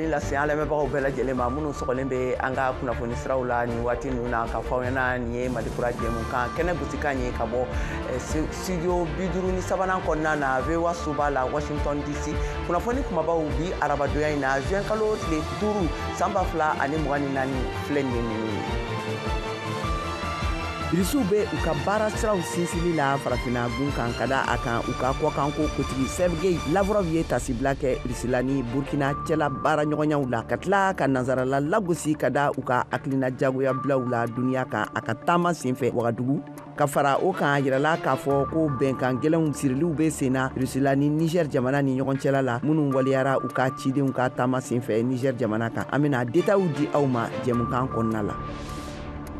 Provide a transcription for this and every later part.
Foli lase an lamɛnbagaw bɛɛ lajɛlen ma minnu sɔgɔlen bɛ an ka kunnafoni siraw la nin waati ninnu na, ka fɔ aw ɲɛna nin ye Mali Kura jɛmukan kɛnɛ gosikan ye ka bɔ studio 53nan kɔnɔna na, VOA soba la, Washington DC. Kunnafoni kumabaw bi arabadonya in na, juin kalo tile 5, san 2024, filɛ nin ye ninnu ye. Irisiw bɛ u ka baara siraw sinsili la farafinna gun kan, ka da a kan u ka kɔkanko kotigi Sergei Lavrov ye tasibila kɛ Irisila ni Burkina cɛla baara ɲɔgɔnyaw la, ka tila ka nansarala lagosi ka da u ka hakilina jagoya bilaw la duniya kan a ka taama senfɛ Wagadugu. Ka fara o kan, yirala k'a fɔ ko bɛnkan gɛlɛnw siriliw bɛ sen na Irisila ni Niger jamana ni ɲɔgɔn cɛla la, minnu waleyara u ka cidenw ka taama senfɛ Niger jamana kan. An bɛna détails di aw ma jɛmukan kɔnɔna la.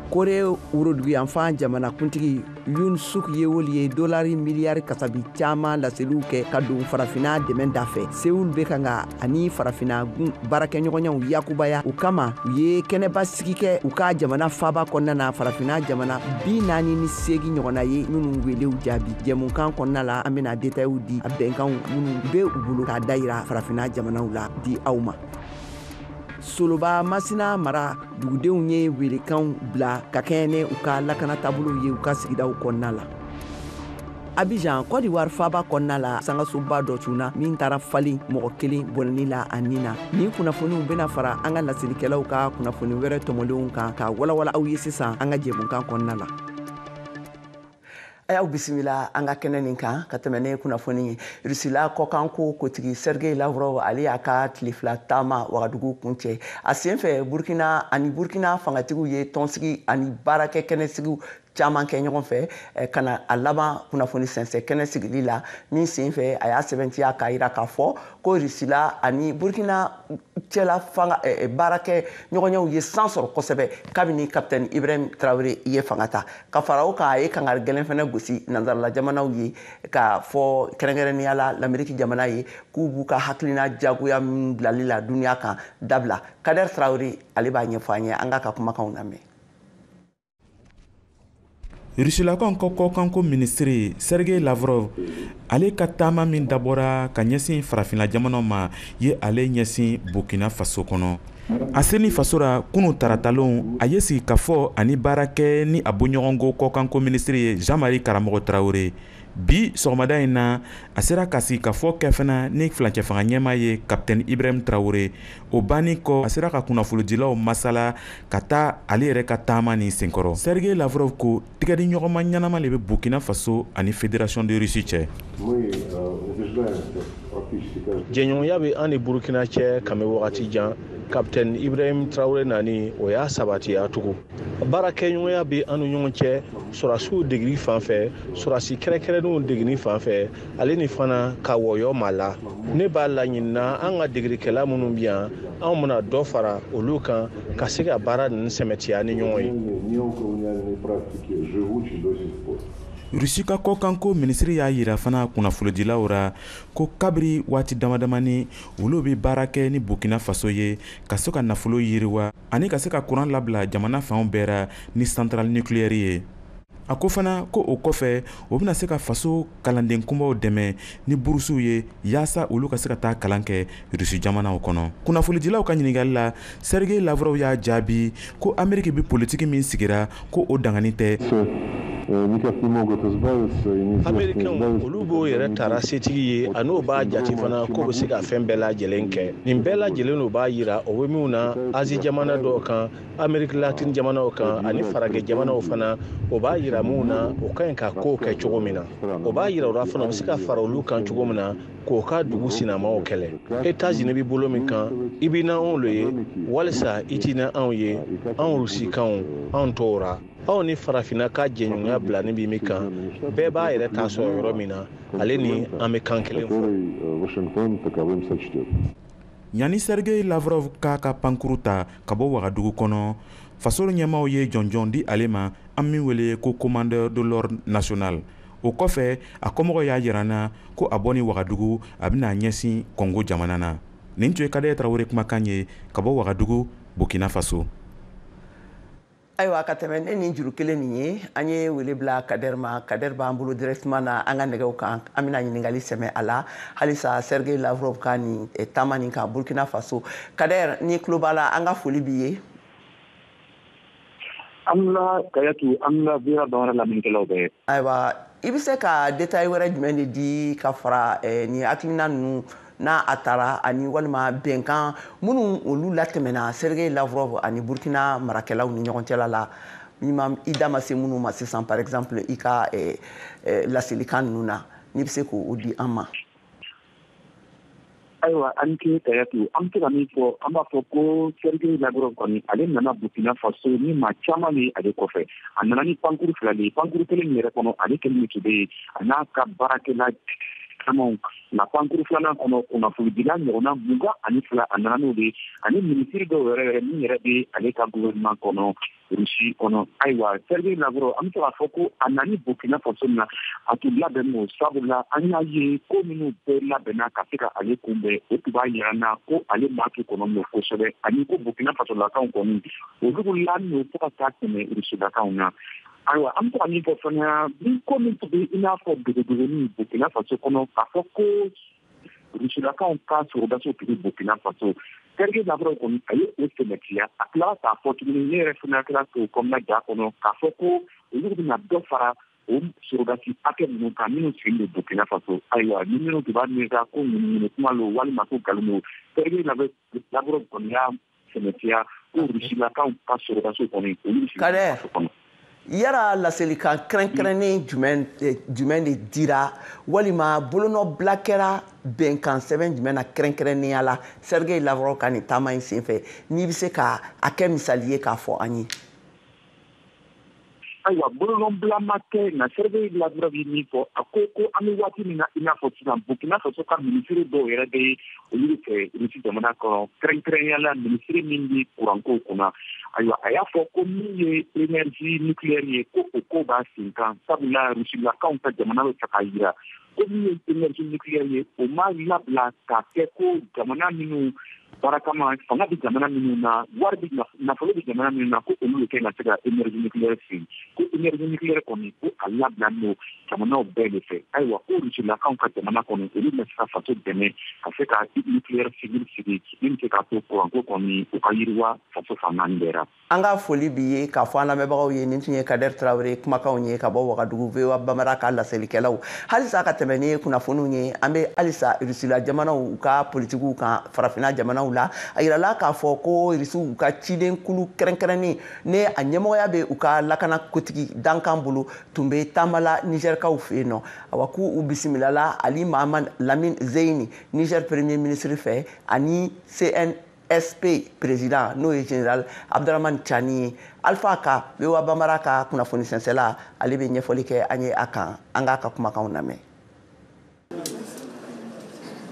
Kore woroduguyanfan jamanakuntigi Yoon Suk Yeol ye dolari miliyari kasabi caman laseliw kɛ ka don farafinna dɛmɛ da fɛ. Seoul bɛ kan ka ani farafinna gun baarakɛɲɔgɔnyaw yakubaya. O kama, u ye kɛnɛba sigi kɛ u ka jamana faba kɔnɔna na, farafinna jamana 48 ɲɔgɔnna ye minnu welew jaabi. Jɛmukan kɔnɔna la, an bɛna détails di a bɛnkanw minnu bɛ u bolo k'a dayira farafinna jamanaw la di aw ma. Soloba Masina mara dugudenw ye welekanw bila ka kɛɲɛ ni u ka lakana taabolow ye u ka sigidaw kɔnɔna la. Abidjan, Côte d'Ivoire faba kɔnɔna la, sangasoba dɔ cunna min taara falen mɔgɔ kelen bɔnɛni la a nin na. Nin kunnafoniw bɛna fara an ka laselikɛlaw ka kunnafoni wɛrɛ tɔmɔlenw kan ka walawala aw ye sisan an ka jɛmukan kɔnɔna la. A y'aw bisimila an ka kɛnɛ nin kan. Ka tɛmɛ ne kunnafoni ye, Rusila kɔkanko kotigi Sergei Lavrov, ale y'a ka tile 2 taama Wagadugu kuncɛ. A sen fɛ, Burkina ani Burkina fangatigiw ye tɔnsigi ani baarakɛ kɛnɛsigiw caman kɛ ɲɔgɔn fɛ, ka na a laban kunnafoni sɛnsɛn kɛnɛ sigili la, min sen fɛ a y'a sɛbɛntiya k'a yira k'a fɔ ko Rusila ani Burkina cɛla fanga baarakɛ ɲɔgɔnyaw ye san sɔrɔ kosɛbɛ kabini Capitaine Ibrahim Traoré ye fanga ta. Ka fara o kan, a ye kangari gɛlɛn fɛnɛ gosi nansarala jamanaw ye, k'a fɔ kɛrɛnkɛrɛnnenya la Lamɛriki jamana ye, k'u b'u ka hakilina jagoya min bilali la duniya kan dabila. Kader Traoré, ale b'a ɲɛfɔ an ye, an k'a ka kumakanw lamɛn. Rusilakaw ka kɔkanko minisiri Sergei Lavrov, ale ka taama min dabɔra ka ɲɛsin farafinna jamanaw ma ye, ale ɲɛsin Burkina Faso kɔnɔ. A seni faso ra kunu taratalon, a ye sigi ka fɔ ani baara kɛ ni a bɔɲɔgɔnko kɔkanko minisiri ye, Jean Marie Karamɔgɔ Tarawele. Bi sɔgɔmada in na, a sera ka sigi ka fɔ kɛ fana ni filancɛ fanga ɲɛmaa ye, Capitaine Ibrahim Traoré. O banni kɔ, a sera ka kunnafonidilaw masala ka taa ale yɛrɛ ka taama nin senkɔrɔ. Sergei Lavrov ko tigɛdiɲɔgɔnma ɲɛnama de bɛ Burkina Faso ani Fédération de Russie cɛ. Jɛɲɔgɔnya bɛ an ni Burukina cɛ kami wagati jan. Capitaine Ibrahim Traoré nani, o y'a sabatiya tugun. Baarakɛɲɔgɔnya bɛ an ni ɲɔgɔn cɛ sɔrɔdasiw degeli fan fɛ, sɔrɔdasi kɛrɛnkɛrɛnnenw degeli fan fɛ, ale ni fana ka wɔyɔ ma la. Ne b'a laɲinina an ka degelikɛla minnu bɛ yan, anw bɛna dɔ fara olu kan ka se ka baara ninnu sɛmɛtiya ni ɲɔgɔn ye. Rusi ka kɔkanko minisiri y'a yira fana kunnafonidilaw ra ko kabiri waati damadamani, olu bɛ baara kɛ ni Burkina Faso ye ka se ka nafolo yiriwa ani ka se ka kuran labila jamana fanw bɛɛ ra ni centrale nucléaire ye. A ko fana ko o kɔfɛ, o bɛna se ka faso kalanden kunbaw dɛmɛ ni burusiw ye, yaasa olu ka se ka taa kalan kɛ Rusi jamanaw kɔnɔ. Kunnafonidilaw ka ɲininkali la, Sergei Lavrov y'a jaabi ko Ameriki bɛ politiki min sigira, ko o dangani tɛ. Amerikɛnw, olu b'o yɛrɛ tara setigi ye, a n'o b'a jate fana k'o bɛ se ka fɛn bɛɛ lajɛlen kɛ. Nin bɛɛ lajɛlen o b'a yira o bɛ minnu na Azi jamana dɔw kan, Ameriki Latini jamanaw kan ani faragɛ jamanaw fana, o b'a yira mun na o ka ɲi ka kow kɛ cogo min na. O b'a yira o la fana, o bɛ se ka fara olu kan cogo min na k'o ka dugu sinamaw kɛlɛ. Etats-Unis bɛ bolo min kan, i bɛ na anw lo ye walisa i ti na anw ye. Anw Rusikanw, anw t'o ra. Aw ni farafinna ka jɛɲɔgɔnya bilani bɛ min kan, bɛɛ b'a yɛrɛ ta sɔrɔ yɔrɔ min na, ale ni an bɛ kan kelen fɔ. Yanni Sergei Lavrov k'a ka pankuru ta ka bɔ Wagadugu kɔnɔ, faso ɲɛmaaw ye jɔnjɔn di ale ma, an min wele ko Commandeur de l'Ordre national. O kɔfɛ, a kɔmɔgɔ y'a yira n na ko a bɔ ni Wagadugu, a bɛna ɲɛsin Kɔngo jamana na. Nin tun ye Kadɛ Tarawele kumakan ye ka bɔ Wagadugu, Burkina Faso. Ayiwa, ka tɛmɛ ne ni juru kelen nin ye, an ye wele bila Kader ma. Kader b'an bolo directement na an ka nɛgɛw kan. An bɛna ɲininkali sɛmɛ a la halisa Sergei Lavrov ka nin taama nin kan Burkina Faso. Kader, ni tulo b'a la, an ka foli b'i ye. An la Kayatu, an la VOA Bambara lamɛnnikɛlaw bɛɛ. Ayiwa, i bɛ se ka détail wɛrɛ jumɛn de di ka fara nin hakilina ninnu n'a a taara, ani walima bɛnkan minnu olu latɛmɛna Sergei Lavrov ani Burkina marakɛlaw ni ɲɔgɔn cɛla la, i ma i da ma se minnu ma sisan, par exemple i ka laselikan ninnu na, n'i bɛ se k'o di an ma? Ayiwa, an ke Kayatu, an bɛ se ka min fɔ, an b'a fɔ ko Sergei Lavrov kɔni, ale nana Burkina Faso ni maa caman de ale kɔfɛ. A nana ni pankuru fila de ye. Pankuru kelen yɛrɛ kɔnɔ, ale kelen de tun bɛ yen, a n'a ka baarakɛla camanw. Nka pankuru filanan kɔnɔ, kunnafonidila ɲɔgɔnna 22, a nana n'o de ye, ani minisiri dɔw yɛrɛ yɛrɛ min yɛrɛ bɛ ale ka gouvernement kɔnɔ Russie kɔnɔ. Ayiwa, Sergei Lavrov, an bɛ se k'a fɔ ko a nani Burkina Faso na, a tun labɛnnen don, sabula an y'a ye ko minnu bɛɛ labɛnna ka se ka ale kunbɛn, o tun b'a yira n na ko ale maa tun kɔnɔ don kosɛbɛ, ani ko Burkina Fasolakaw kɔni, olu lanin don fo ka taa tɛmɛ Rusilakaw na. Ayiwa, an bɛ se ka min fɔ fana, ni ko min tun bɛ i n'a fɔ dogodogonin Burkina Faso kɔnɔ, k'a fɔ ko Rusilakaw ka sɔrɔdasiw tun bɛ Burkina Faso, Sergei Lavrov kɔni, a ye o sɛmɛtiya. A tilara k'a fɔ tuguni, ne yɛrɛ fana kɛra k'o kɔnɔna ja kɔnɔ, k'a fɔ ko olu bɛna dɔ fara o sɔrɔdasi hakɛ minnu kan minnu sigilen don Burkina Faso. Ayiwa, ni minnu tun b'a miiri ko ŋunuŋunu kuma lo walima ko nkalon don, Sergei Lavrov kɔni y'a sɛmɛtiya ko Rusilakaw ka sɔrɔdasiw kɔni, olu bɛ Kader, Faso kɔnɔ. Yala laselikan kɛrɛnkɛrɛnnen jumɛn de dira, walima bolonɔbila kɛra bɛnkan sɛbɛn jumɛn na kɛrɛnkɛrɛnnenya la Sergei Lavrov ka nin taama in senfɛ, n'i bɛ se ka a kɛ misali ye k'a fɔ an ye? Ayiwa, bolonɔbila ma kɛ, nka Sergei Lavrov ye min fɔ, a ko ko an bɛ waati min na i n'a fɔ sisan, Burkina Faso ka minisiri dɔw yɛrɛ bɛ olu fɛ Rusi jamana kɔnɔ, kɛrɛnkɛrɛnnenya la minisiri min bɛ kuranko kunna. Ayiwa, a y'a fɔ ko min ye énergie nucléaire ye, ko o ko b'a sen kan, sabula Rusilakaw ka jamana bɛ fɛ k'a yira ko min ye énergie nucléaire ye, o ma labila k'a kɛ ko jamana minnu baara kama, fanga bɛ jamana minnu na, wari bɛ, nafolo bɛ jamana minnu na, ko olu de kɛ ka se ka énergie nucléaire sigi, ko énergie nucléaire kɔni, ko a labila n'o jamanaw bɛɛ de fɛ. Ayiwa, ko Rusilakaw ka jamana kɔni, olu bɛ se ka faso dɛmɛ ka se ka nucléaire civil sigi min bɛ se k'a to kuranko kɔni, u ka yiriwa faso fan naani bɛɛ la. An ka foli b'i ye. K'a fɔ an lamɛnbagaw ye, nin tun ye Kader Tarawele kumakanw ye ka bɔ Wagadugu, VOA Bambara ka laselikɛlaw. Halisa ka tɛmɛ ni kunnafoniw ye, an bɛ halisa Rusila jamanaw u ka politikiw kan farafinna jamanaw la. A yirala k'a fɔ ko Rusiw ka ciden kulu kɛrɛnkɛrɛnnen ne a ɲɛmɔgɔya bɛ u ka lakana kotigi dankan bolo tun bɛ taama la Nizɛrikaw fɛ yen nɔ. Awa, k'u bisimilala Ali Mahamad Lamine Zeini, Niger premier ministre fɛ, ani CNSP président, n'o ye général Abdramane Tiani ye. Alpha Ka, VOA Bambara ka kunnafoni sɛnsɛla, ale bɛ ɲɛfɔli kɛ an ye a kan. An k'a ka kumakanw lamɛn.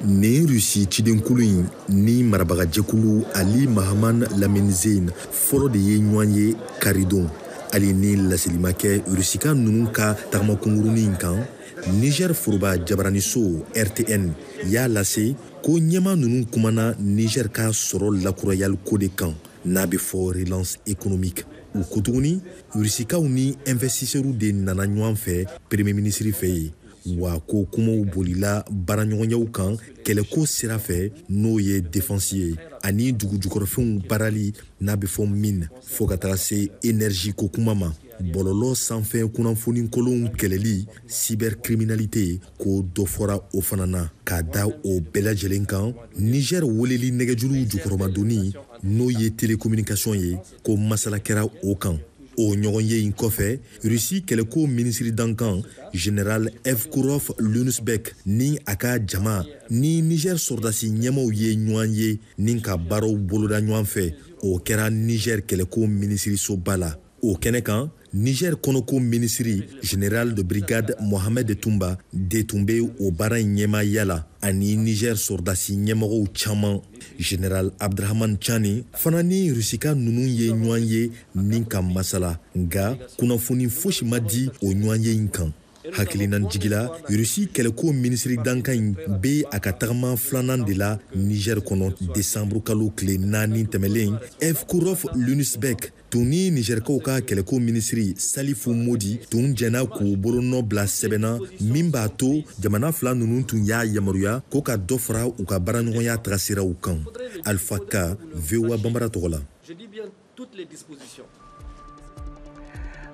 Nin Rusi cidenkulu in ni marabagajɛkulu Ali Mahaman Lamine Zein fɔlɔ de ye ɲɔgɔn ye karidon. Hali ni laseli ma kɛ Rusika ninnu ka tagama kunkurunin in kan, Niger foroba jabaraniso RTN y'a lase ko ɲɛma ninnu kumana Niger ka sɔrɔ lakurayali ko de kan, n'a bɛ fɔ relance économique. U ko tuguni, Rusikaw ni investisseurs de nana ɲɔgɔn fɛ premier ministre fɛ yen, wa ko kumaw bolila baaraɲɔgɔnyaw kan kɛlɛko sira fɛ, n'o ye défense ye, ani dugujukɔrɔfɛnw baarali, n'a bɛ fɔ mine, fo ka taga se énergie ko kuma ma, bɔlɔlɔ sanfɛ kunnafoni kolonw kɛlɛli, cybercriminalité, ko dɔ fɔra o fana na. K'a da o bɛɛ lajɛlen kan, Niger weleli nɛgɛjuruw jukɔrɔmadonni, n'o ye télécommunication ye, ko masala kɛra o kan. O ɲɔgɔnye in kɔfɛ, Rusi kɛlɛko minisiri dankan général Evkurov Lunusbek ni a ka jama ni Niger sɔrɔdasi ɲɛmaw ye ɲɔgɔn ye ni ka baaraw boloda ɲɔgɔn fɛ. O kɛra Niger kɛlɛko minisirisoba la. O kɛnɛ kan, Niger kɔnɔko minisiri général de brigade Mohamed Toumba de tun bɛ o baara in ɲɛmaaya la, ani Niger sɔrɔdasi ɲɛmɔgɔw caman. Général Abdrahman Chani fana ni Rusika ninnu ye ɲɔgɔn ye ni ka masala, nka kunnafoni fosi ma di o ɲɔgɔn ye in kan. Hakilinan jigila, Rusi kɛlɛko minisiri dankan in bɛ a ka tagama filanan de la Niger kɔnɔ desanburu kalo tile 4 tɛmɛlen. Evkurov Lunisbek tun ni Nizɛrikaw ka kɛlɛko minisiri Salifu Modi tun jɛnna k'u bolonɔ bila sɛbɛn na min b'a to jamana fila ninnu tun y'a yamaruya ko ka dɔ fara u ka baaraɲɔgɔnya tagasiraw kan. Alpha Ka, VOA Bambara tɔgɔ la.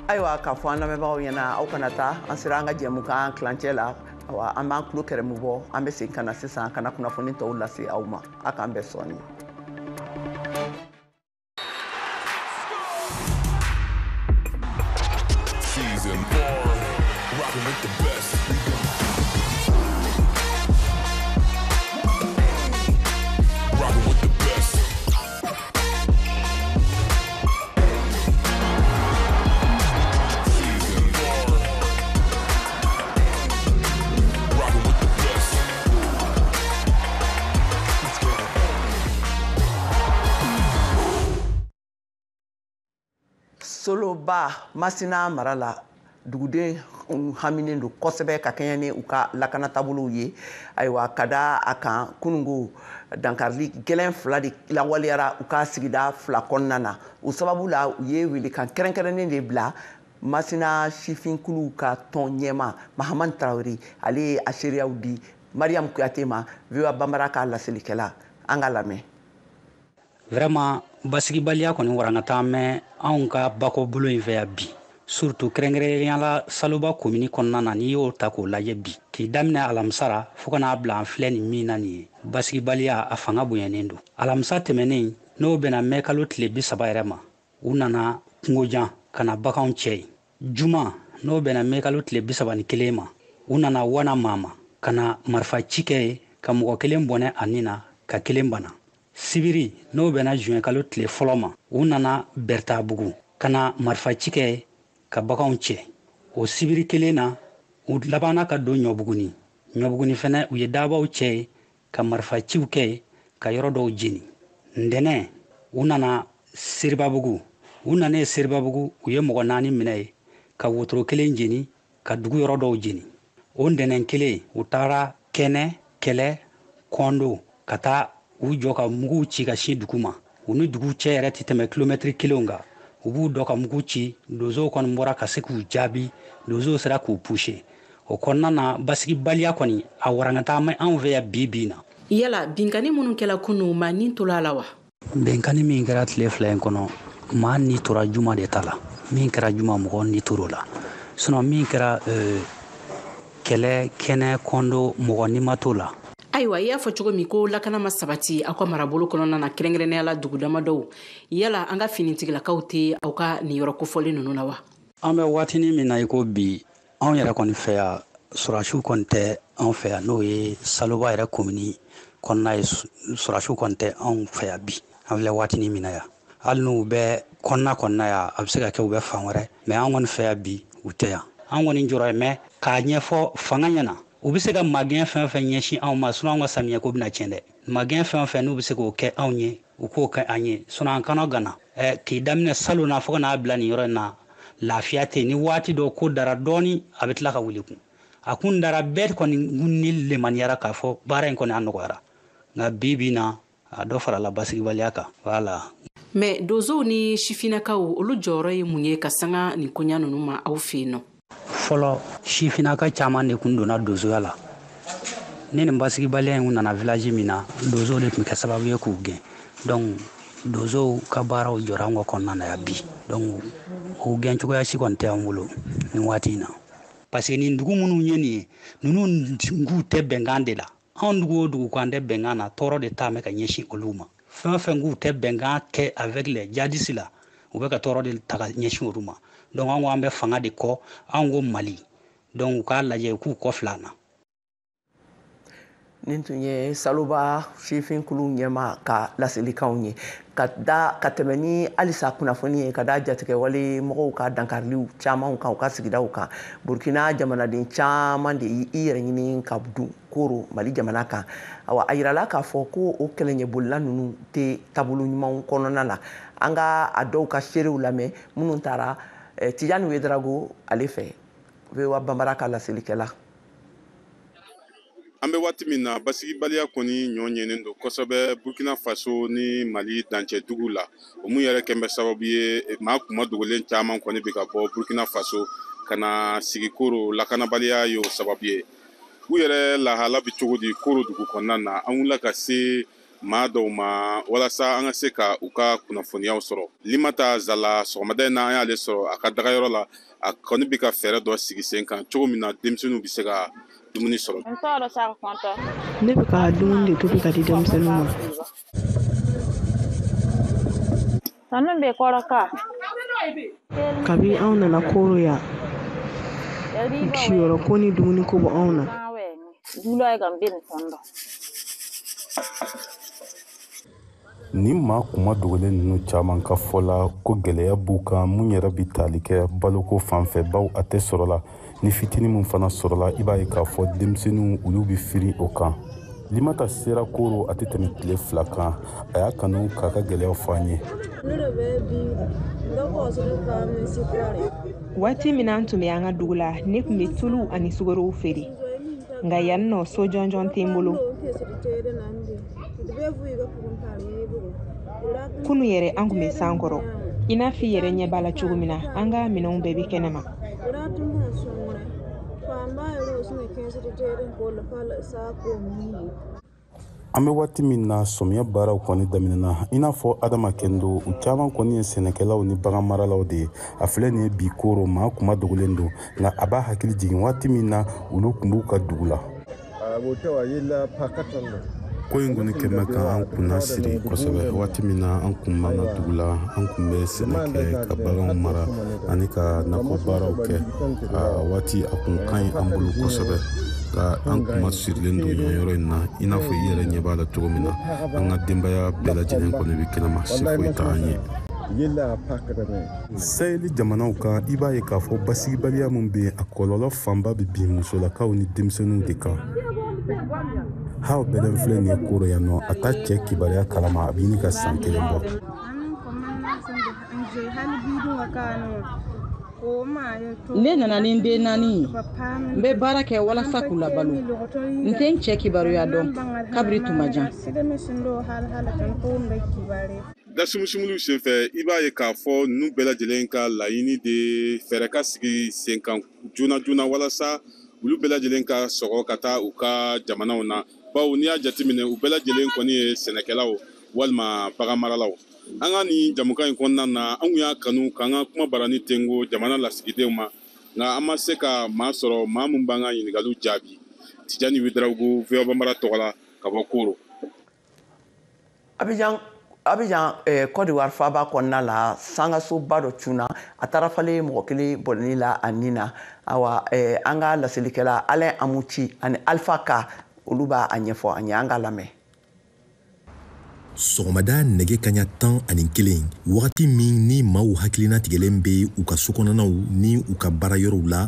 Ayiwa, k'a fɔ an lamɛnbagaw ɲɛna, aw kana taa, an sera an ka jɛmukan tilancɛ la. Awa, an b'an tulo kɛrɛmu bɔ, an bɛ segin ka na sisan ka na kunnafoni tɔw lase aw ma. A k'an bɛn sɔɔni. Season 4, rocking with the best. Rocking with the best. Season 4, rocking with the best. Let's go. Soloba Masina mara la, duguden haminen don kosɛbɛ ka kɛɲɛ ni u ka lakana taabolow ye. Ayiwa, ka da a kan kunungo dankarili gɛlɛn 2 de lawaleyara u ka sigida 2 kɔnɔna na. O sababu la, u ye welekan kɛrɛnkɛrɛnnen de bila Masina sifinkuluw ka tɔn ɲɛma Mahamani Tarawele. Ale ye a seereyaw di Mariam Kuyate ma, VOA Bambara ka laselikɛla. An ka lamɛn. Vraiment, basigibaliya kɔni warankata mɛn anw ka bakɔ bolo in fɛ yan bi, surtout kɛrɛnkɛrɛnnenya la Saloba komini kɔnɔna na. N'i y'o ta k'o lajɛ bi, k'i daminɛ alamisa ra fo ka n'a bila an filɛ nin min na nin ye, basigibaliya a fanga bonyanen don. Alamisa tɛmɛnen, n'o bɛnna mɛ kalo tile 30 yɛrɛ ma, u nana kungojan ka na baganw cɛ yen. Juma, n'o bɛnna mɛ kalo tile 31 ma, u nana wana mama ka na marifa ci kɛ yen, ka mɔgɔ kelen bɔnɛ a nin na, ka kelen bana. Sibiri, n'o bɛnna juin kalo tile 1 ma, u nana Bɛrɛtabugu ka na marifa ci kɛ ka baganw cɛ. O sibiri kelen na, u labanna ka don Ɲɔbuguni. Ɲɔbuguni fɛnɛ, u ye dabaw cɛ ka marifa ciw kɛ ka yɔrɔ dɔw jeni. Ntɛnɛn, u nana Seribabugu. U nanen Seribabugu, u ye mɔgɔ 4 minɛ yen, ka wotoro kelen jeni, ka dugu yɔrɔ dɔw jeni. O ntɛnɛn kelen, u taara Kɛnɛ, Kɛlɛ, Kɔndo ka taa u jɔ ka muguw ci ka sin dugu ma. U ni dugu cɛ yɛrɛ tɛ tɛmɛ kilomɛtiri kelenw kan. U b'u dɔ ka mugu ci, donsow kɔni bɔra ka se k'u jaabi, donsow sera k'u puse. O kɔnɔna na, basigibaliya kɔni a warankata mɛn anw fɛ yan bi bi in na. Yala binkanni minnu kɛla kunun, maa ni tora a la wa? Binkanni min kɛra tile 2 in kɔnɔ, maa ni tora juma de ta la. Min kɛra juma, mɔgɔ ni tor'o la. Sinon min kɛra Kɛlɛ, Kɛnɛ, Kɔndo, mɔgɔ ni ma t'o la. Ayiwa, i y'a fɔ cogo min ko lakana ma sabati aw ka marabolo kɔnɔna na, kɛrɛnkɛrɛnnenya la dugu damadɔw. Yala an ka finitigilakaw tɛ aw ka nin yɔrɔ kofɔlen ninnu na wa? An bɛ waatinin min na i ko bi, anw yɛrɛ kɔni fɛ yan, sɔrɔdasiw kɔni tɛ anw fɛ yan, n'o ye Saloba yɛrɛ komini kɔnɔna ye. Sɔrɔdasiw kɔni tɛ anw fɛ yan bi, an filɛ waatinin min na yan. Hali n'u bɛ kɔnɔna yan, a bɛ se ka kɛ u bɛ fan wɛrɛ, mais an kɔni fɛ yan bi, u tɛ yan. An kɔni jɔrɔ ye mɛ k'a ɲɛfɔ fanga ɲɛna, u bɛ se ka magɛn fɛn o fɛn ɲɛsin anw ma, sinon anw ka samiyɛ ko bɛna tiɲɛ dɛ. Magɛn fɛn o fɛn n'u bɛ se k'o kɛ anw ye, u k'o kɛ an ye, sinon an kana gana. K'i daminɛ salon na fo ka n'a bila nin yɔrɔ in na, lafiya tɛ yen. Ni waati dɔ ko dara dɔɔni, a bɛ tila ka wuli kun. A kun dara bɛɛ kɔni ni lemaniyara k'a fɔ baara in kɔni a nɔgɔyara, nka bi bi in na a dɔ farala basigibaliya kan. Voilà. Mais donsow ni sifinnakaw, olu jɔyɔrɔ ye mun ye ka sanga nin koɲa ninnu ma aw fɛ yen nɔ? Fɔlɔ, sifinnaka caman de kun donna donsoya la. Ni nin basigibaliya in nana village min na, donsow de tun kɛ sababu ye k'u gɛn. Donc donsow ka baaraw jɔra anw ka kɔnɔna na yan bi. Donc o gɛn cogoya si kɔni tɛ an bolo nin waati in na. Parce que nin dugu minnu ye nin ye, ninnu k'u tɛ bɛnkan de la. Anw dugu o dugu k'an tɛ bɛnkan na, tɔɔrɔ de taa mɛ ka ɲɛsin olu ma. Fɛn o fɛn k'u tɛ bɛnkan kɛ avec les djihadistes la, u bɛ ka tɔɔrɔ de ta ka ɲɛsin olu ma. Donc an ko an bɛ fanga de kɔ, an ko Mali. Donc u k'a lajɛ, u k'u kɔ fila na. Nin tun ye Saloba sifinkulu ɲɛma ka laselikanw ye. Ka da ka tɛmɛ ni halisa kunnafoni ye ka da jatigɛwale mɔgɔw ka dankariliw caman kan u ka sigidaw kan. Burkina jamanaden caman de y'i yɛrɛ ɲini ka dun koro Mali jamana kan. Awa, a yirala k'a fɔ ko o kɛlɛɲɛbolila ninnu tɛ taabolo ɲumanw kɔnɔna la. An ka a dɔw ka seerew lamɛn minnu taara Tijani Ouedraogo ale fɛ VOA Bambara ka laselikɛla. An bɛ waati min na, basigibaliya kɔni ɲɔ ɲɛnen don kosɛbɛ Burkina Faso ni Mali dancɛ dugu la. O mun yɛrɛ kɛn bɛ sababu ye, maa kuma dogolen caman kɔni bɛ ka bɔ Burkina Faso ka na sigi Koro. Lakanabaliya y'o sababu ye. U yɛrɛ lahala bɛ cogo di Koro dugu kɔnɔna na? An wulila ka se maa dɔw ma walasa an ka se ka u ka kunnafoniyaw sɔrɔ. Limata Zala, sɔgɔmada in na an y'ale sɔrɔ a ka dagayɔrɔ la. A kɔni bɛ ka fɛɛrɛ dɔ sigi sen kan cogo min na denmisɛnninw bɛ se ka dumuni sɔrɔ. Ne bɛ ka dumuni de tobi ka di denmisɛnninw ma. Kabi anw nana Koro yan, siyɔrɔ ko ni dumuni ko bɔ anw na. Nin maa kuma dogolen ninnu caman ka fɔ la ko gɛlɛya b'u kan mun yɛrɛ bɛ tali kɛ baloko fan fɛ, baw a tɛ sɔrɔ la. Ni fitinin min fana sɔrɔla, i b'a ye k'a fɔ denmisɛnninw olu bɛ firin o kan. Limata sera Koro a tɛ tɛmɛ tile 2 kan. A y'a kanu k'a ka gɛlɛyaw fɔ an ye. Waati min an tun bɛ an ka dugu la, ne tun bɛ tulu ani sukaro feere. Nka yan nɔ, so jɔnjɔn tɛ n bolo. Kunu yɛrɛ an tun bɛ san kɔrɔ. I n'a fɔ i yɛrɛ ɲɛ b'a la cogo min na, an ka minɛnw bɛɛ bɛ kɛnɛma. An bɛ waati min na, sɔmiya baaraw kɔni daminɛna. I n'a fɔ Adama Kendo, u caman kɔni ye sɛnɛkɛlaw ni bagan maralaw de ye. A filɛ nin ye bi Koro, maa kuma dogolen don, nka a b'a hakili jigin waati min na olu tun b'u ka dugu la. Ko in kɔni kɛn bɛ ka an kunna siri kosɛbɛ. Waati min na an kun b'an ka dugu la, an kun bɛ sɛnɛ kɛ, ka baganw mara ani ka nakɔ baaraw kɛ. A waati a kun ka ɲi an bolo kosɛbɛ, nka an kun ma sirilen don yen yɔrɔ in na. I n'a fɔ i yɛrɛ ɲɛ b'a la cogo min na, an ka denbaya bɛɛ lajɛlen kɔni bɛ kɛnɛma, se foyi t'an ye. Saheli jamanaw kan, i b'a ye k'a fɔ basigibaliya min bɛ yen, a kɔlɔlɔ fanba bɛ bin musolakaw ni denmisɛnninw de kan. Haw bɛlɛn filɛ nin ye Koro yan nɔ, a t'a cɛ kibaruya kalama, a bɛ ɲini ka san 1 bɔ. Ne nana ni n den 4 ye. N bɛ baara kɛ walasa k'u labalo. N tɛ n cɛ kibaruya dɔn kabiri tuma jan. Dasumusumuniw senfɛ, i b'a ye k'a fɔ ninnu bɛɛ lajɛlen ka laɲini de fɛɛrɛ ka sigi sen kan joona joona walasa olu bɛɛ lajɛlen ka sɔgɔ ka taa u ka jamanaw na, bawo n'i y'a jateminɛ, u bɛɛ lajɛlen kɔni ye sɛnɛkɛlaw walima baganmaralaw. An ka nin jamukan in kɔnɔna na, an kun y'a kanu k'an ka kuma barani tengo jamana lasigidenw ma, nka an ma se ka maa sɔrɔ maa min b'an ka ɲininkaliw jaabi. Tijani Ouédraogo, VOA Bambara tɔgɔ la, ka bɔ Koro. Abidjan, Côte d'Ivoire faaba kɔnɔna la, sangasoba dɔ cunna, a taara falen mɔgɔ kelen bɔnɛni la a nin na. Awa, an ka laselikɛla Alain Amuchi ani Alpha Ka, olu b'a a ɲɛfɔ an ye, an k'a lamɛn. Sɔgɔmada nɛgɛ kaɲa 11, wagati min ni maaw hakilina tigɛlen bɛ u ka sokɔnɔnaw ni u ka baarayɔrɔw la,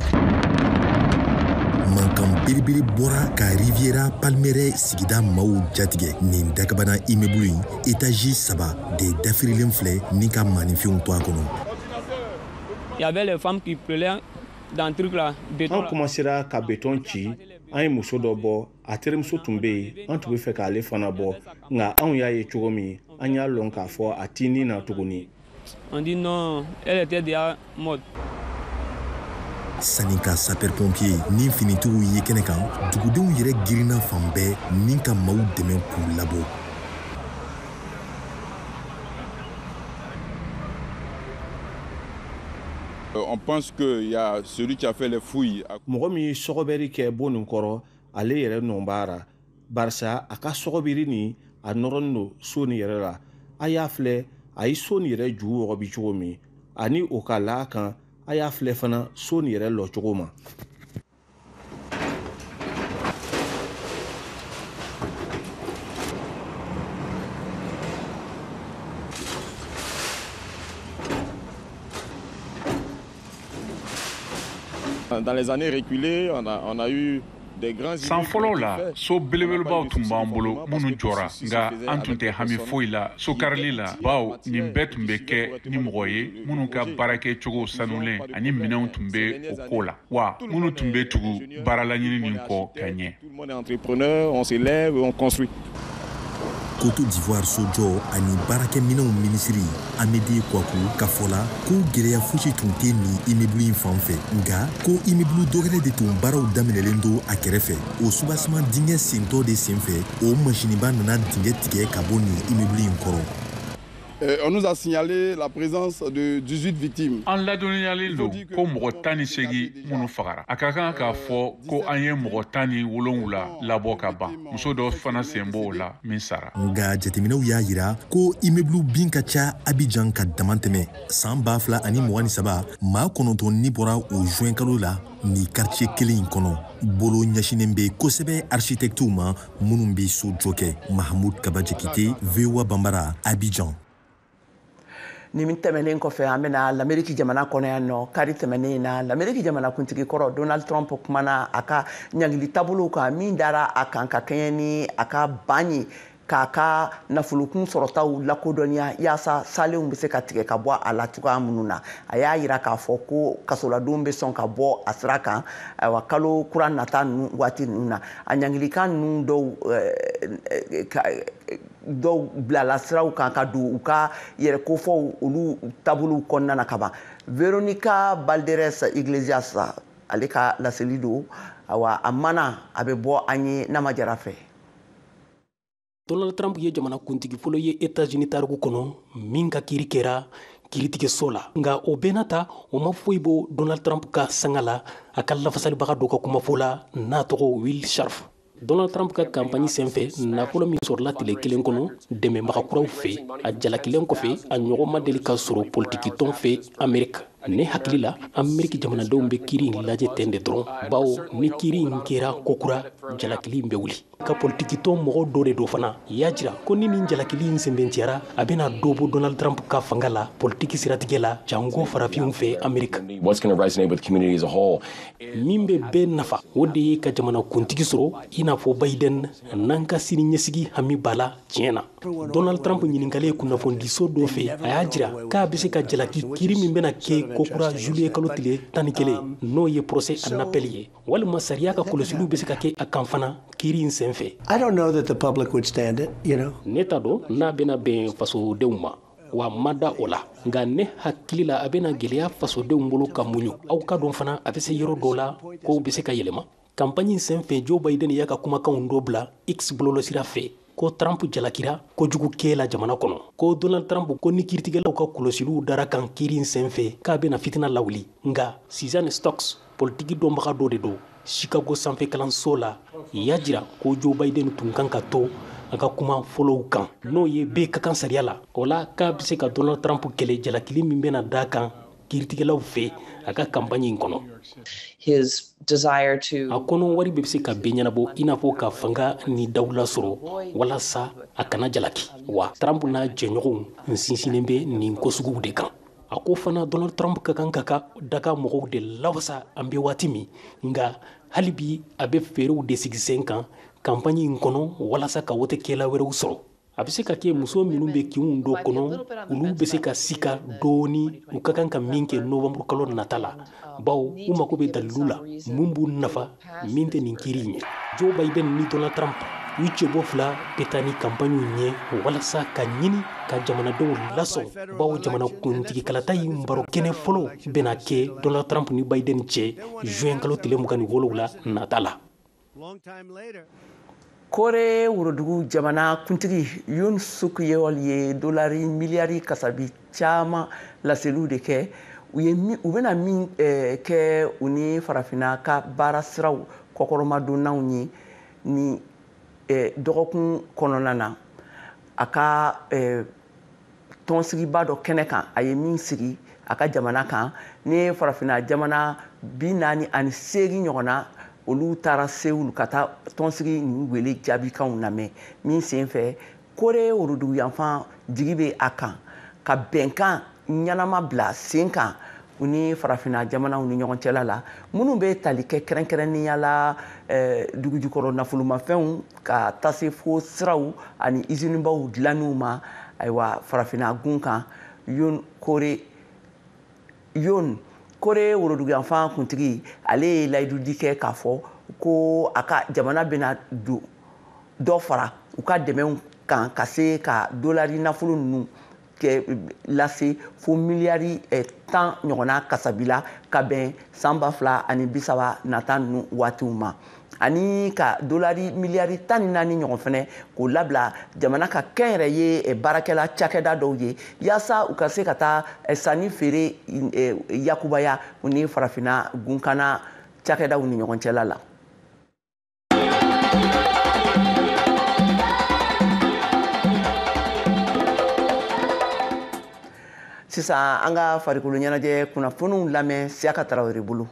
mankan belebele bɔra ka Riviera Palmeraie sigida maaw jatigɛ. Nin dakabana immeuble in étage 3 de dafirilen filɛ ni ka maaninfinw to a kɔnɔ. Il y avait les femmes qui prenaient dans truc là, béton. An commencera ka béton ci, an ye muso dɔ bɔ, a terimuso tun bɛ yen, an tun bɛ fɛ k'ale fana bɔ, nka anw y'a ye cogo min, an y'a lɔn k'a fɔ a t'i ni na tuguni. On dit non, elle était déjà morte. Sanni ka sapeur pompier ni finitigiw ye kɛnɛ kan, dugudenw yɛrɛ girinna fan bɛɛ ni ka maaw dɛmɛ k'u labɔ. On pense qu'il y a celui qui a fait les fouilles. Mɔgɔ min ye sɔgɔbɛri kɛ bon nin kɔrɔ, ale yɛrɛ nɔ b'a la, barisa a ka sɔgɔbiri nin a nɔrɔnin don so nin yɛrɛ la. A y'a filɛ, a ye so nin yɛrɛ ju wɔgɔbi cogo min, ani o ka la a kan, a y'a filɛ fana so nin yɛrɛ lɔ cogo ma. Dans les années reculées, on a eu San fɔlɔw la, so belebelebaw tun b'an bolo minnu jɔra, nka an tun tɛ hami foyi la sokarili la, bawo nin bɛɛ tun bɛ kɛ ni mɔgɔ ye minnu ka baarakɛcogo sanulen ani minɛnw tun bɛ o ko la, wa minnu tun bɛ tugu baaralaɲini nin kɔ ka ɲɛ. Côte d'Ivoire sojɔ ani baarakɛminɛnw minisiri Amede Kwaku ka fɔ la, ko gɛlɛya fosi tun tɛ nin immeuble in fan fɛ, nka ko immeuble dɔ wɛrɛ de tun baaraw daminɛlen don a kɛrɛfɛ. O soubassement dingɛ sentɔ de senfɛ, o masiniba nana dingɛ tigɛ ka bɔ nin immeuble in kɔrɔ. On nous a signalé la présence de 18 victimes. An ladɔnniyalen don ko mɔgɔ 18 minnu fagara. A ka kan k'a fɔ ko an ye mɔgɔ 17 labɔ ka ban. Muso dɔ fana sen b'o la min sara. Nka jateminɛw y'a yira ko immeuble bin ka ca Abidjan ka dama tɛmɛ. San 2023, maa 9 ni bɔra o juin kalo la nin quartier kelen in kɔnɔ. Bolo ɲɛsinnen bɛ kosɛbɛ architectes ma minnu bɛ so jɔ kɛ. Mahamud Kaba Jakite, VOA Bambara, Abidjan. Ni min tɛmɛnen kɔfɛ, an bɛna Lameriki jamana kɔnɔ yan nɔ. Kari tɛmɛnen na, Lameriki jamana kuntigi kɔrɔ Donald Trump kumana a ka ɲangili taabolow kan min dara a kan ka kɛɲɛ ni a ka ban ye k'a ka nafolokun sɔrɔtaw lakodɔnniya, yaasa salenw bɛ se ka tigɛ ka bɔ a la cogoya minnu na. A y'a yira k'a fɔ ko kasoladon bɛ sɔn ka bɔ a sira kan, ayiwa, kalo kura nata ninnu waati ninnu na. A ɲangilikan ninnu dɔw bilala siraw kan ka don u ka yɛrɛ kofɔw olu taabolow kɔnɔna na kaban. Veronica Balderas Iglesias, ale ka laseli don. Awa, a mana a bɛ bɔ an ye Nama Jara fɛ. Donald Trump ye jamana kuntigi fɔlɔ ye Etats-Unis tariku kɔnɔ min ka kiiri kɛra kiiritigɛso la. Nka o bɛɛ n'a ta, o ma foyi bɔ Donald Trump ka sanga la, a ka lafasalibaga dɔ ka kumafɔ la n'a tɔgɔ Will Scharf. Donald Trump ka kanpaɲi senfɛ, nafolo min sɔrɔla tile kelen kɔnɔ dɛmɛbaga kuraw fɛ a jalakilen kɔfɛ, a ɲɔgɔn ma deli ka sɔrɔ politikitɔn fɛ Amerika. Ne hakili la, Ameriki jamanadenw bɛ kiiri in lajɛ ten de dɔrɔn, bawo ni kiiri in kɛra kokura, jalakili in bɛ wuli. Ka politikitɔn mɔgɔ dɔ de don fana y'a jira ko ni nin jalakili in sɛmɛntiyara, a bɛna dɔ bɔ Donald Trump ka fanga la politiki siratigɛ la, jango farafinw fɛ Amerika. Min bɛ bɛɛ nafa, o de ye ka jamana kuntigi sɔrɔ i n'a fɔ Biden n'an ka sini ɲɛsigi hami b'a la tiɲɛ na. Donald Trump ɲininkalen kunnafonidiso dɔ fɛ, a y'a jira k'a bɛ se ka jalaki kiiri min bɛna kɛ kokura juillet kalo tile 11, n'o ye procès en appel ye, walima sariya ka kɔlɔsiliw bɛ se ka kɛ a kan fana kiiri in senfɛ. Ne t'a dɔn n'a bɛna bɛn fasodenw ma wa, ma da o la, nka ne hakili la, a bɛna gɛlɛya fasodenw bolo ka muɲu. Aw ka dɔn fana, a bɛ se yɔrɔ dɔ la, kow bɛ se ka yɛlɛma. Kanpaɲi senfɛ, Joe Biden y'a ka kumakanw dɔ bila X bɔlɔlɔsira fɛ ko Trump jalakira kojugu kɛ la jamana kɔnɔ, ko Donald Trump ko ni kiiritigɛlaw ka kɔlɔsiliw dara kan kiiri in senfɛ, k'a bɛna fitina lawuli. Nka Suzanne Stokes, politiki dɔnbaga dɔ de don Chicago sanfɛ kalanso la, y'a jira ko Joe Biden tun kan ka to a ka kuma fɔlɔw kan, n'o ye bɛɛ ka kan sariya la. O la, k'a bɛ se ka Donald Trump kɛlɛ jalakili min bɛna da kan kiiritigɛlaw fɛ a ka kanpaɲi in kɔnɔ. A kɔnɔ wari bɛ se ka bɛɛ ɲɛnabɔ, i n'a fɔ ka fanga ni dawula sɔrɔ walasa a kana jalaki wa. Trump n'a jɛɲɔgɔnw sinsinnen bɛ nin ko suguw de kan. A ko fana Donald Trump ka kan ka ka daga mɔgɔw de lawasa an bɛ waati min, nka hali bi a bɛ fɛɛrɛw de sigi sen kan kanpaɲi in kɔnɔ walasa ka wotekɛla wɛrɛw sɔrɔ. A bɛ se ka kɛ muso minnu bɛ kinw dɔ kɔnɔ, olu bɛ se ka sika dɔɔni u ka kan ka min kɛ novembre kalo nata la, bawo u mako bɛ dalilu la mun b'u nafa min tɛ nin kiiri in ye. Joe Biden ni Donald Trump, u cɛbɔ fila bɛ taa ni kanpaɲiw ɲɛ walasa ka ɲini ka jamanadenw lasɔn, bawo jamana kuntigi kalata in baro kɛnɛ fɔlɔ bɛna kɛ Donald Trump ni Biden cɛ juin kalo tile 27 nata la. Kore Worodugu jamana kuntigi Yoon Suk Yeol ye dolari miliyari kasabi caman laseliw de kɛ u ye, u bɛna min kɛ u ni farafinna ka baara siraw kɔkɔrɔmadonnaw ye ni dɔgɔkun kɔnɔna na. A ka tɔnsigiba dɔ kɛnɛ kan, a ye min sigi a ka jamana kan ni farafinna jamana 48 ɲɔgɔnna, olu taara Sewulu ka taa tɔnsigi nin wele jaabikanw lamɛn. Min sen fɛ, Kore Worodugu yanfan jigi bɛ a kan ka bɛnkan ɲɛnama bila sen kan. U ni farafinna jamanaw ni ɲɔgɔn cɛla la, minnu bɛ tali kɛ kɛrɛnkɛrɛnnenya la dugujukɔrɔ nafolomafɛnw ka taa se fo siraw ani izinibaw dilanniw ma. Ayiwa, farafinna gun kan, Yoon Kore woroduguyanfan kuntigi, ale ye layidudi kɛ k'a fɔ ko a ka jamana bɛna don dɔ fara u ka dɛmɛw kan ka se ka dolari nafolo ninnu kɛ lase fo miliyari 10 ɲɔgɔnna kasabila ka bɛn san 2030 nata ninnu waatiw ma, ani ka dolari miliyari 14 ɲɔgɔn fɛnɛ k'o labila jamana ka kɛnyɛrɛye baarakɛla cakɛda dɔw ye, yaasa u ka se ka taa sanni feere yakubaya u ni farafinna gunkana cakɛdaw ni ɲɔgɔn cɛla la. Sisan an ka farikolo ɲɛnajɛ kunnafoniw lamɛn Siyaka Tarawele bolo.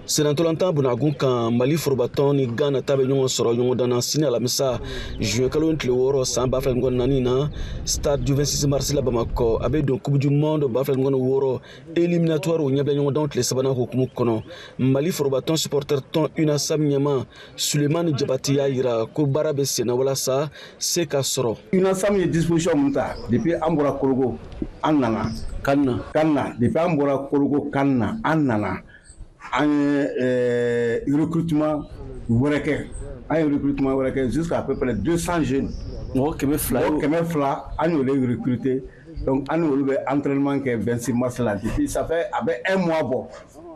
Senatolantan bunagun kan, Mali forobatɔn ni Ghana ta bɛ ɲɔgɔn sɔrɔ ɲɔgɔndan na sini alamisa juin kalo tile 6 san 2024 na stade du 26 mars la Bamakɔ. A bɛ don Coupe du monde 2026 éliminatoire ɲɛbila ɲɔgɔndanw tile sabanan hukumu kɔnɔ. Mali forobatɔn supporter tɔn UNASAM ɲɛma Sulemani Jabati y'a yira ko baara bɛ senna walasa se ka sɔrɔ. UNASAM ye disposition mun ta depuis an bɔra Korogo an nana kan na depuis an bɔra Korogo kan na an nana an ye recrutement wɛrɛ kɛ, an ye recrutement wɛrɛ kɛ jusqu'à peu près 200 jeunes. Mɔgɔ 200. Mɔgɔ 200 an y'olu recruter. Donc an n'olu bɛ entraînement kɛ 26 mars la depuis ça fait a bɛ un mois bɔ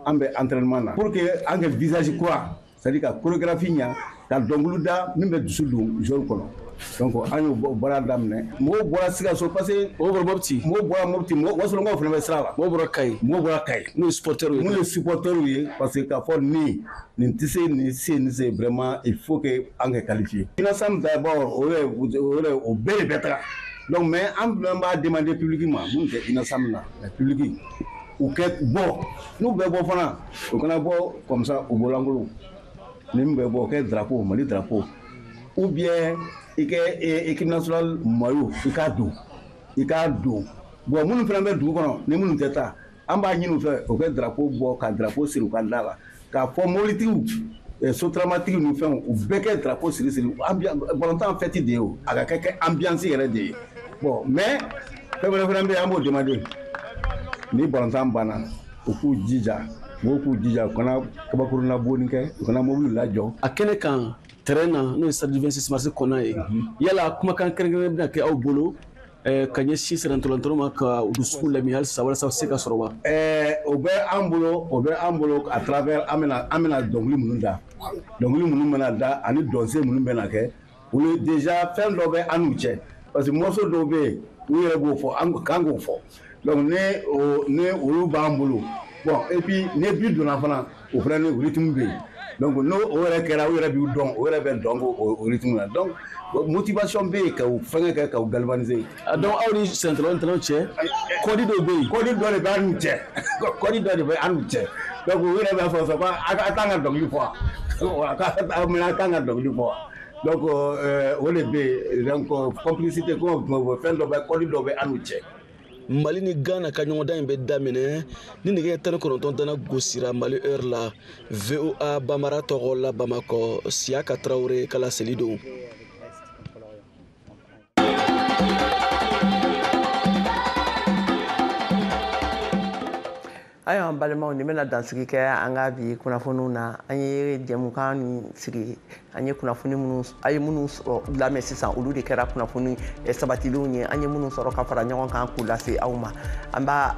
an bɛ entraînement na pour que an kɛ visage kura, c'est à dire ka chorégraphie ɲa, ka dɔnkili da min bɛ dusu don jeune kɔnɔ. Donc an y'o baara daminɛ. Mɔgɔw bɔra Sikaso parce que mɔgɔw bɔra Mopti, mɔgɔw bɔra Mopti, Wasolonkaw fana bɛ sira la, mɔgɔw bɔra Kayi, mɔgɔw bɔra Kayi, n'u ye supporters ye, n'u ye supporters ye, parce que k'a fɔ nin tɛ se nin se nin se, vraiment il faut que an kɛ qualifier. UNASAM d'abord o yɛrɛ o bɛɛ de bɛ taga. Donc mais an b'a demander public ma minnu tɛ UNASAM na, mais public u kɛ bɔ, n'u bɛ bɔ fana u kana bɔ comme ça u bɔlankolon, ni min bɛ bɔ o kɛ drapeau, Mali drapeau, ou bien i kɛ équipe nationale maillot i k'a don. Bon minnu fana bɛ dugu kɔnɔ ni minnu tɛ taa, an b'a ɲini u fɛ u kɛ drapeau bɔ ka drapeau siri u ka da la, k'a fɔ mobilitigiw, sotaramatigiw ni fɛnw u bɛɛ kɛ drapeau siri siri. Balontan fête de ye o, a ka kɛ ambiance yɛrɛ de ye. Bon mais fɛn wɛrɛ fana bɛ yen an b'o demander, ni balontan banna u k'u jija, mɔgɔw k'u jija u kana kabakurunna bonni kɛ, u kana mobili lajɔ. A kɛnɛ kan terrain na n'o ye stade du 26 mars kɔnɔ ye, yala kumakan kɛrɛnkɛrɛn bɛna kɛ aw bolo ka ɲɛsin sennantolatan ma ka u dusukun lami halisa walasa se ka sɔrɔ wa? O bɛ an bolo, o bɛ an bolo à travers an bɛna dɔnkili minnu da, dɔnkili minnu bɛna da ani dɔnsen minnu bɛna kɛ, olu déjà fɛn dɔ bɛ an n'u cɛ, parce que morceau dɔw bɛ yen u yɛrɛ b'o fɔ an kan k'o fɔ. Donc ni olu b'an bolo, bon et puis ni but donna fana o fana ni rythme bɛ yen. Donc n'o o yɛrɛ kɛra, u yɛrɛ b'u dɔn, o yɛrɛ bɛ dɔn o rythme na. Donc motivation bɛ yen ka u fɛngɛ kɛ ka u galvaniser. Donc aw ni sennantolatan cɛ kɔdi dɔw bɛ yen. Kɔdi dɔ de bɛ an n'u cɛ, kɔdi dɔ de bɛ an n'u cɛ. Donc u yɛrɛ b'a fɔ sa ko a t'an ka dɔnkili fɔ wa, a t'an ka dɔnkili fɔ wa. Donc o de bɛ yen, donc complicité ko fɛn dɔ bɛ, kɔdi dɔ bɛ an n'u cɛ. Mali ni Ghana ka ɲɔgɔndan in bɛ daminɛ ni nɛgɛ 19 dana gosira Mali heure la. VOA Bamara tɔgɔ la Bamakɔ, Siyaka Tarawele ka laseli don. Ayiwa an balimaw, nin bɛna dansigi kɛ an ka bi kunnafoniw na. An ye jɛmukan nin sigi, an ye kunnafoni minnu a ye minnu sɔrɔ lamɛn sisan, olu de kɛra kunnafoni sabatilenw ye, an ye minnu sɔrɔ ka fara ɲɔgɔn kan k'u lase aw ma. An b'a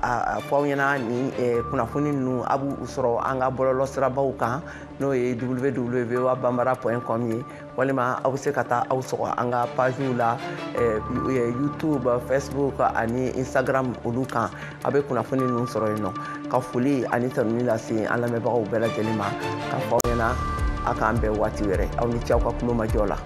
fɔ aw ɲɛna nin kunnafoni ninnu a b'u sɔrɔ an ka bɔlɔlɔ sirabaw kan, n'o ye www.bambara.com ye, walima aw bɛ se ka taa aw sɔgɔ an ka pagew la, YouTube, Facebook ani Instagram, olu kan a bɛ kunnafoni ninnu sɔrɔ yen nɔ. Ka foli ani tanuni lase an lamɛnbagaw bɛɛ lajɛlen ma, ka fɔ aw ɲɛna a k'an bɛn waati wɛrɛ. Aw ni ce aw ka kulomajɔ la.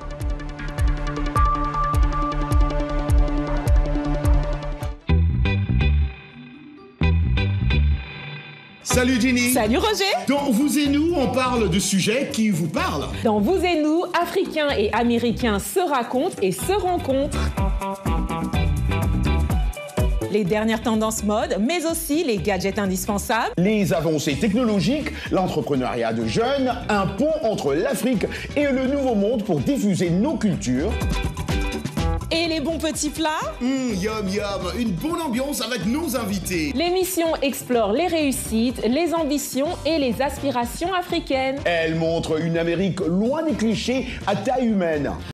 Salut Ginny. Salut Roger. Dans Vous et nous, on parle de sujets qui vous parlent. Dans Vous et nous, Africains et Américains se racontent et se rencontrent. Les dernières tendances mode, mais aussi les gadgets indispensables. Les avancées technologiques, l'entrepreneuriat de jeunes, un pont entre l'Afrique et le Nouveau Monde pour diffuser nos cultures. Et les bons petits plats. Yum yum, une bonne ambiance avec nos invités. L'émission explore les réussites, les ambitions et les aspirations africaines. Elle montre une Amérique loin des clichés à taille humaine.